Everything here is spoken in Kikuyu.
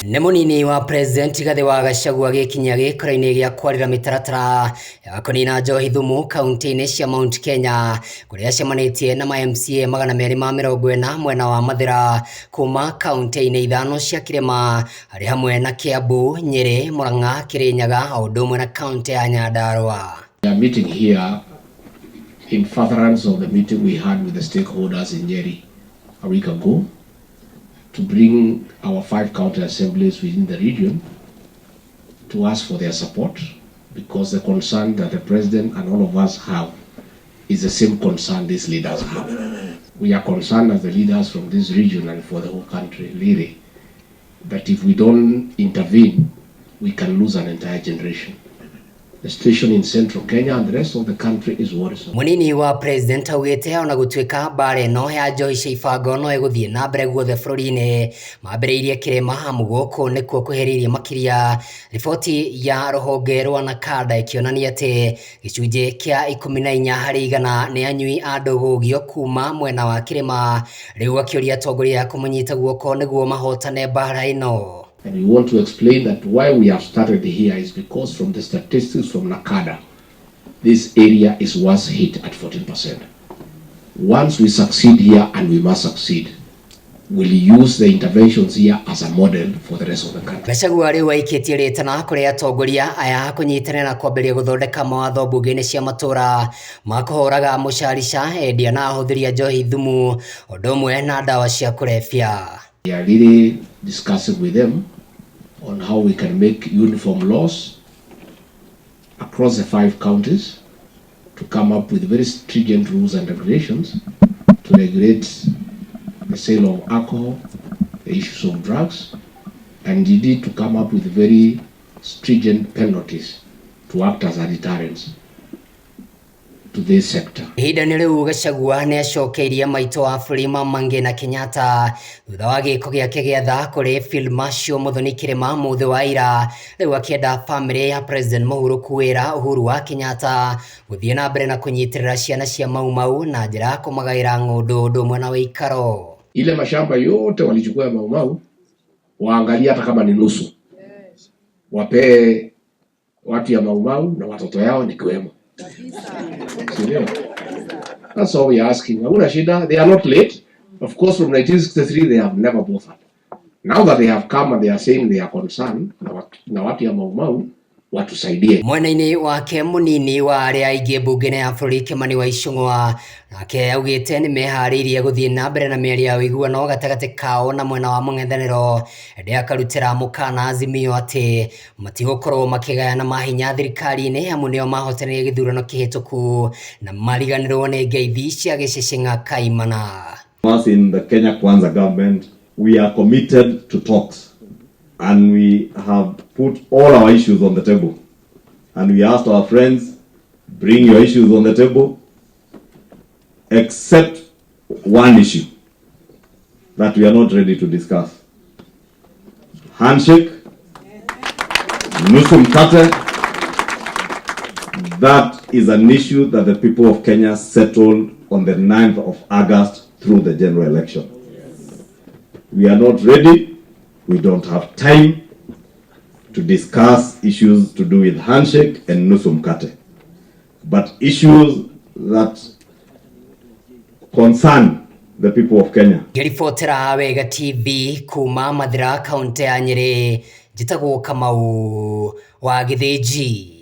Nĩ mũnini wa President Rigathĩ wa Gachagua agĩkinyia gĩikaro-inĩ gĩa kwarĩra mĩtaratara ya kũnina njohi thumu kaunti-inĩ cia Mount Kenya, kũrĩa acemanĩtie na ma MCA 240 mwena wa Mathĩra kuma kaunti-inĩ ithano cia kĩrĩma, harĩ hamwe na Kiambu, Nyĩrĩ, Murang'a, Kĩrĩnyaga o ũndũ ũmwe na kaunti ya Nyandarua. We are meeting here in furtherance of the meeting we had with the stakeholders in Nyeri a week ago to bring our five county assemblies within the region to ask for their support, because the concern that the president and all of us have is the same concern these leaders have. We are concerned as the leaders from this region and for the whole country, really, that if we don't intervene, we can lose an entire generation. The situation in central Kenya and the rest of the country is worrisome. Mũnini wa President augĩte ona gũtuĩka mbara ĩno ya njohi cia ibango no ĩgũthiĩ na mbere guothe bũrũri-inĩ, mambĩrĩirie kĩrĩma amu gũkũ nĩkuo kwĩhĩrĩirie makĩria. Riboti ya rũhonge rwa NACADA ĩkĩonania atĩ gĩcunjĩ kĩa 14% nĩ anyui a ndũgũgio kuma mwena wa kĩrĩma. Rĩu akĩũria atongoria kũmũnyita guoko nĩguo mahotane mbara ĩno. And we want to explain that why we have started here is because from the statistics from NACADA, this area is worst hit at 14%. Once we succeed here, and we must succeed, we'll use the interventions here as a model for the rest of the country. Gachagua rĩu aikĩtie rĩtana kũrĩ atongoria aya kũnyitanĩra na kwambĩrĩria gũthondeka mawatho mbunge-inĩ cia matũra ma kũhũraga mũcarica endia na ahũthĩri a njohi thumu ũndũ ũmwe na ndawa cia kũrebia. We are really discussing with them on how we can make uniform laws across the five counties to come up with very stringent rules and regulations to regulate the sale of alcohol, the issues of drugs, and indeed to come up with very stringent penalties to act as a deterrence to this sector. Ihinda-inĩ rĩu Gachagua nĩ acokeirie maitũ wa bũrũri Mama Ngina Kenyatta thutha wa gĩko gĩake gĩa tha kũrĩ Field Marshal Muthoni Kĩrĩma mũthĩ wa ira, rĩu akĩenda bamĩrĩ ya President mũhurũku wĩra Uhuru wa Kenyatta gũthiĩ na mbere na kũnyitĩrĩra ciana cia Mau Mau na njĩra ya kũmagaĩra ng'ũndũ ũndũ ũmwe na wĩikaro. Ile mashamba yote walichukua ya Mau Mau, waangalie hata kama ni nusu, wapee watu ya Mau Mau na watoto yao nikiwemo. Si ndio? That's all we are asking. Hakuna shida. They are not late. Of course, from 1963 they have never bothered. Now that they have come and they are saying they are concerned na watu ya Mau Mau, watusaidie. Mwena-inĩ wake, mũnini wa arĩa aingĩ mbunge-inĩ ya bũrũri Kimani wa Ichung'wa nake augĩte nĩ meharĩirie gũthiĩ na mbere na mĩario ya ũiguano gatagatĩ kao na mwena wa mũng'ethanĩro, ĩndĩ akarutĩra mũkana Azimio atĩ matigũkorwo makĩgayana mahinya thirikari-inĩ amu nĩo mahotanire gĩthurano kĩhĩtũku na mariganĩrwo nĩ ngeithi cia gĩcĩcĩng'a kaimana. Us in the Kenya Kwanza government, we are committed to talks and we have put all our issues on the table. And we asked our friends, "Bring your issues on the table," except one issue that we are not ready to discuss. Handshake, nusu mkate, that is an issue that the people of Kenya settled on the 9th of August through the general election. We are not ready, we don't have time to discuss issues to do with handshake and nusu mkate. But issues that concern the people of Kenya. Ngĩribotera Wega TV kuma Mathira, kaunti ya Nyĩrĩ, njĩtagwo Kamau wa Gĩthĩnji.